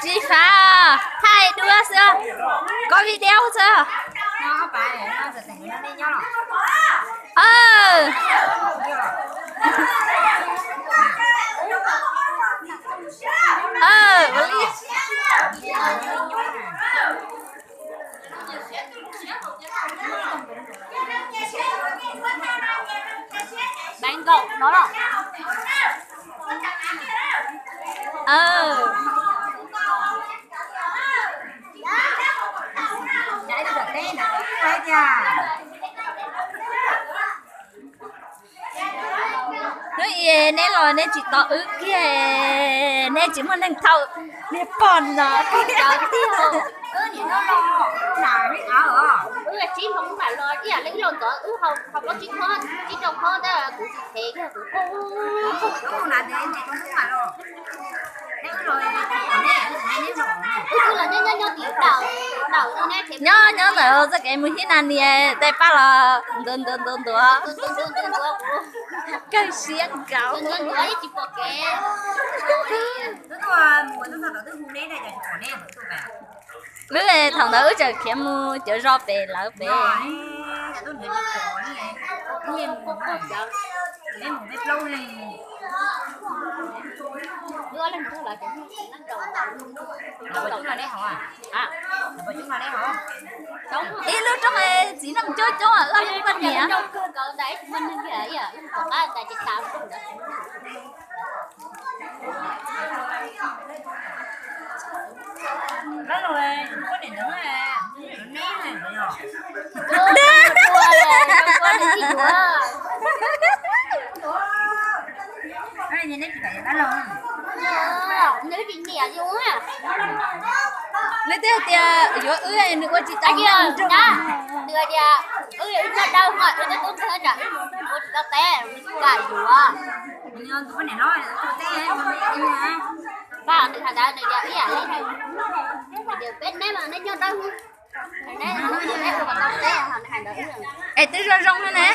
Tsis fav, thaij duab xwb, koj video xwb. Nkaum no los. Hnub i neb los neb tsis tos wb kiag, neb tsis muaj neeg thauj niag pog no. Wb tsis hloov mam los ib yam li wb los ntxov wb haus plaub tsib khob tsib rau khob ntawd kuv tsis phem kiag kuv. Wb los nyob nyob nyob tim daus daus no ne. Nyob nyob ntawm txoj kev mus hib na nias tej pab los ntuav ntuav ntuav ntuav. Kawg siab nkaus. Ntuav ntuav yeej tsis pom kev. Wb thaum ntawd wb tseem khiav mus cov zos pem lawv pem. Ib lub roob txiv neej coob coob, laj poj niam. Neb twb hais tias yuav wb nws ua tsis tau. Nws tias wb yog wb coj dawb mas wb twb tub ntxhab tsam wb mus ua tsis tau teb, kam yuav. Nws hais ntawd nws tias ib yam li peb neb mas neb nyob dawb. Es twb zoo zoo no ne.